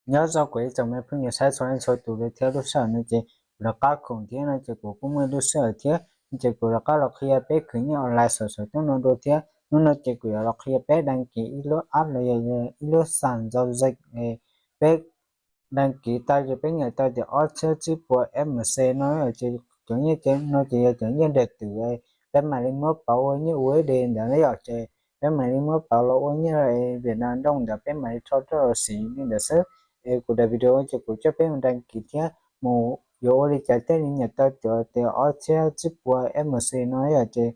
Nyob zoo kuv ib tsoom me phooj ywg saib txhua leej txhua tus li thiab. Lub sij hawm no ces kuv rov qab khoom thiab no ces kuv kuj muaj ib lub sij hawm thiab no ces kuv rov qab los qhia peb khwv nyiaj online saum saum toj no dua thiab. Hnub no ces kuv yuav los qhia peb đăng ký ib lub app los yog ib lub sàn giao dịch, peb đăng ký tau ces peb nyiam tau tias ob txhiab tsib puas F M C no ces cov nyiaj no ces yog cov nyiaj nrog twm, peb mam li muab pauv ua nyiaj U S D ntawd na yom. Ces peb mam li muab pauv los ua nyiaj Việt Nam đồng ntawd peb mam li rho rau los siv li ntawd xwb. Es kuv daim video ces kuv coj peb mus đăng ký thiab mus yuav ua li cas thiaj li nyiam tau cov tias ob txhiab tsib puas F M C no yom. Ces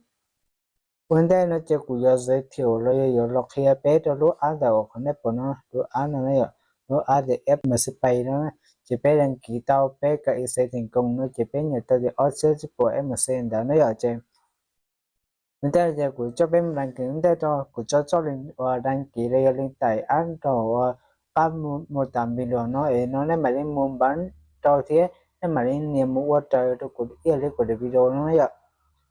ua ntej no ces kuv yuav giới thiệu los yog yuav los qhia peb rau lub app ntawm uas qhov nej pom no, lub app no na yom, lub app tias F M C Pay no. Ces peb đăng ký tau peb kais ib xes thành công no ces peb nyiam tau tias ob txhiab tsib puas F M C ntawd na yom. Ces ua ntej ces kuv coj peb mus đăng ký ua ntej rau, kuv tso txoj link uas đăng ký los yog link tải app rau uas qab mô tả video no es no nej mam li mus npav rau thiab nej mam li nias mus ua raws rau kuv ib yam li kuv daim video no yom.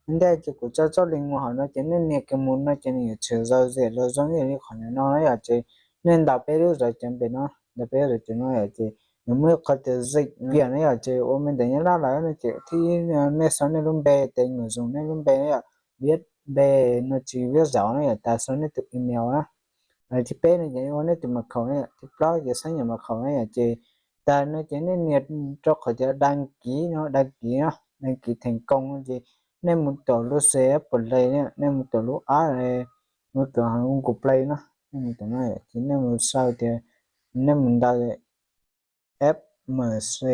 Ua ntej ces kuv tso txoj link mus hauv no ces nej nias kiag mus no ces nws yuav tshwm giao diện los zoo ib yam li qhov ntawm no na yom. Ces nej ntaus peb lub zauv cov npe no, ntaus peb lub zauv cov no yom, ces nws muaj ib qho tias dịch chuyển no yom. Ces ua me ntawv Nyab Laj lawm no ces thib ib nej sau nej lub npe, tes người dùng nej lub npe na yom, viết npe no tsis viết dấu na yom, tas sau nej tus email na. Thib peb no ces ua nej tus mật khẩu na yom, thib plaub ces xác nhận mật khẩu na yom. Ces tas no ces nej nias rau qhov tias đăng ký no, đăng ký no, đăng ký thành công no ces nej mus tom lub C S Play na, nej mus tom lub app, mus tom Google Play no, nej mus tom no ces nej mus sau tias, nej mus ntaus F M C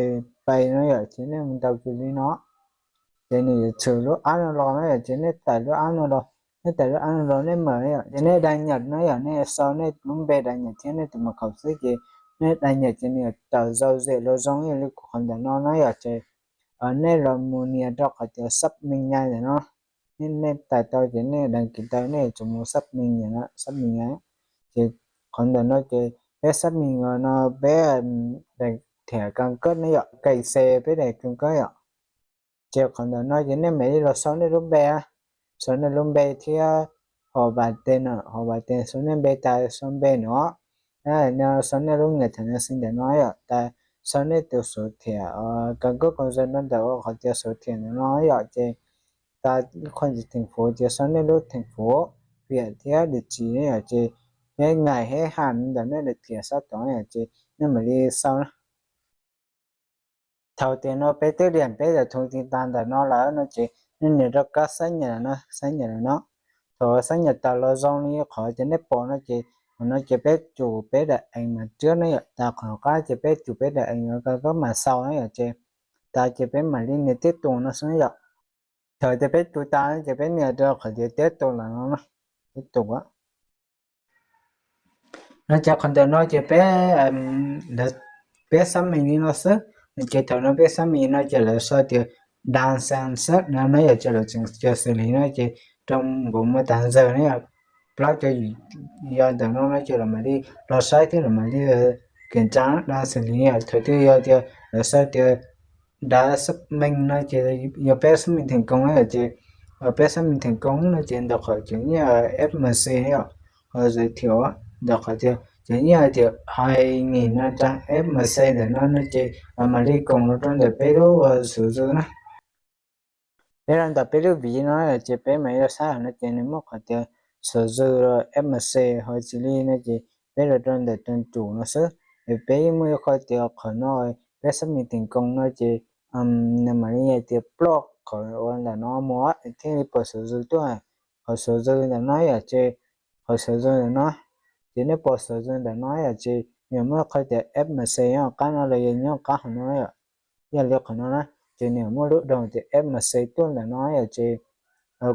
Pay no yom, ces nej mus ntaus kiag li no. Ces nws yuav tshwm lub app no los na yom, ces nej tải lub app no los, nej tải lub app no los nej mở na yom, ces nej đăng nhập no yom, nej sau nej lub npe đăng nhập thiab nej tus mật khẩu xwb ces nej đăng nhập ces nws yuav tawm giao diện los zoo ib yam li kuv qhov ntawm no na yom. Ces nej los mus nias rau qhov tias xác minh ngay ntawm no. Nej tải tau ces nej đăng ký tau nej yuav tsum mus xác minh ngay, xác minh ngay. Ces qhov ntawm no ces peb xác minh no peb daim thẻ căn cước ne yom, cài xe peb daim căn cước yom. Ces qhov ntawm no ces nej mam li los sau nej lub npe, sau nej lub npe thiab họ và tên, họ và tên sau nej npe tas sau npe no, sau nej lub người thầy năng sinh ntawm no yom, tas sau nej tus số thẻ căn cước công dân rau ntawm ua qhov tias số thẻ ntawm no yom. Ces tas khu vực thành phố ces sau nej lub thành phố, huyện thiab địa chỉ ne yom. Ces nej ngày tháng năm ntawm nej daim thiab sab tod yom, ces nej mam li sau na. Thaum tias no peb twb điền peb daim thông tin tas ntawm no lawm no ces nej nias rau kab xác nhận no, xác nhận no. Thaum xác nhận tas los zoo li qhov tias nej pom no ces, qhov no ces peb chụp peb daim ảnh mà trước ne yom, tas qhov qab ces peb chụp peb daim ảnh căn cước mà sau ne yom. Ces tas ces peb mam li nias tiếp tục no xwb yom. Thaum tias peb chụp tas ces peb nias rau qhov tias tiếp tục ntawm no, tiếp tục no ces qhov ntawm no ces peb, peb xác minh li no xwb. Ces thaum no peb xác minh no ces lawv sau tias đang xem xét no, no yog ces lawv tseem cov xws li no ces trong bốn mươi tám giờ ne yom, plaub caug yim yog ntawm no no ces lawv mam li los saib thiab lawv mam li kiểm tra đang xử lý. Thaum twg yog tias lawv sau tias đã xác minh no ces yog peb xác minh thành công na yom. Ces peb xác minh thành công no ces ntawm qhov cov nyiaj F M C yom, giới thiệu ntawm qhov tias cov nyiaj tias hai nghìn năm trăm F M C ntawm no no ces mam li koom los rau ntawm peb lub số dư na. Peb los ntawm peb lub ví no ces peb mam li los saib no ces nws muaj qhov tias số dư F M C ho tsis li no ces peb los rau ntawm trang chủ no xwb. Es peb yeej muaj ib qho tias qhov no peb xác minh thành công no ces nws mam li tias ploj qhov uas ntawm no mus thiaj li pom số dư tuaj. Qhov số dư ntawm no yom, ces qhov số dư ntawm no, ces nej pom số dư ntawm no yom, ces nws muaj qhov tias F M C nyob qab no los yog nyob qab hauv no yom, yog li qhov no na, ces nws muaj lub đồng tias F M C tuaj ntawm no yom. Ces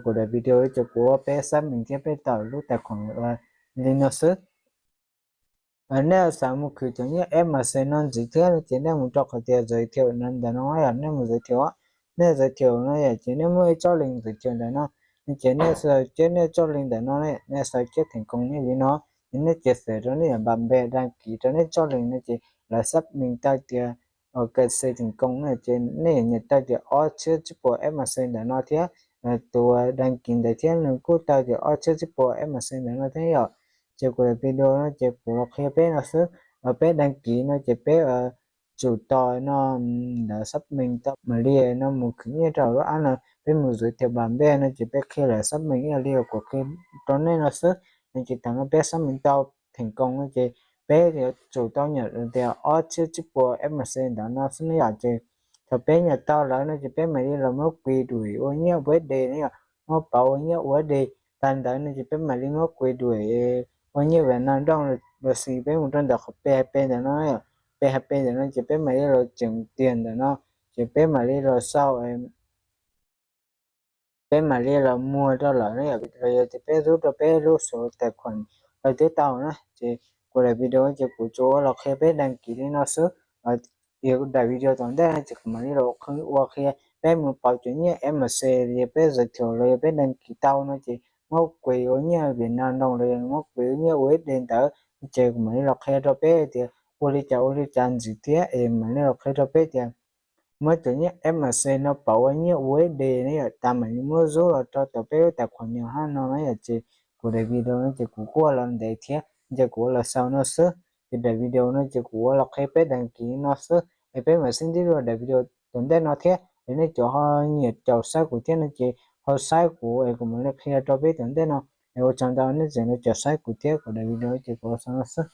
kuv daim video ces kuv ua peb xác minh thiab peb tạo lub tài khoản li no xwb. Nej xav mus khwv cov nyiaj F M C no ntxiv thiab no ces nej mus rau qhov tias giới thiệu ntawm no yom, nej mus giới thiệu, nej giới thiệu no yom, ces nej muaj ib tsob link giới thiệu ntawm no, ces nej sau kiag nej tsob link ntawm no, nej sau kiag thành công nej li no, ces nej chia sẻ rau nej yom, bạn bè đăng ký rau nej tsob link no ces lawv xác minh tau tias ua kais xes thành công no ces nej yuav nyiam tau tias ob txhiab tsib puas F M C ntawm no thiab, tus đăng ký ntawd thiab nws kuj tau tias ob txhiab tsib puas F M C ntawm no thiab yom. Ces kuv daim video no ces kuv los qhia peb no xwb. Los peb dag kis no ces peb tsum tos no ntawd xab mees tau mam li no mus khwv nyiaj rau lub app no. Peb mus zuv thiab npaj npej no ces peb qhia lawv xab mees ib yam li kuv qhia rau nej no xwb. No ces thaum no peb xab mees tau theem koos no ces peb yuav tsum tau nyam tias ob txhiab tsib puas F M C ntawd no xwb ne yom. Ces thaum peb nyam tau lawm no ces peb mam li los muab quiv duim ua nyiaj U S D ne yom, muab pauv ua nyiaj U S D. Tag ntawd no ces peb mam li muab quiv duim ua nyiaj Vietnam đồng los sis peb mus rau ntawm qhov P hai P ntawm no, P hai P ntawm no ces peb mam li los tseem tiag ntawm no, ces peb mam li los sau, peb mam li los muag rau lawm ne yom, los yog tias peb rub rau peb lub số tài khoản lawm thiab tau na. Ces kuv daim video ces kuv tsuas ua los qhia peb dag kis li no xwb. Yog daim video tom ntej no ces kuv mam li los ua qhia peb mus pauv cov nyiaj F M C, yog peb giới thiệu los yog peb dag kis tau no ces muab quiv ua nyiaj Vietnam đồng los yog muab quiv ua nyiaj U S D ntawd, ces kuv mam li los qhia rau peb tias ua li cas ua li cas ntxiv thiab es mam li los qhia rau peb tias muab cov nyiaj F M C no pauv ua nyiaj U S D ne yom, tas mam li muab rub los rau tom peb lub tài khoản nyam hab no na yom. Ces kuv daim video no ces kuv kuj ua los ntev thiab ces kuv ua los xaus no xwb. Ces daim video no ces kuv ua los qhia peb dag kis no xwb, es peb mam sib ntsib dua daim video tom ntej no thiab. Es nej cov ho nyiam caum saib kuv thiab no ces ho saib kuv es kuv mam li qhia rau peb tom ntej no. Es ua tsaug ntau nej tseem los caum saib kuv thiab, kuv daim video ces kuv ua xaus no xwb.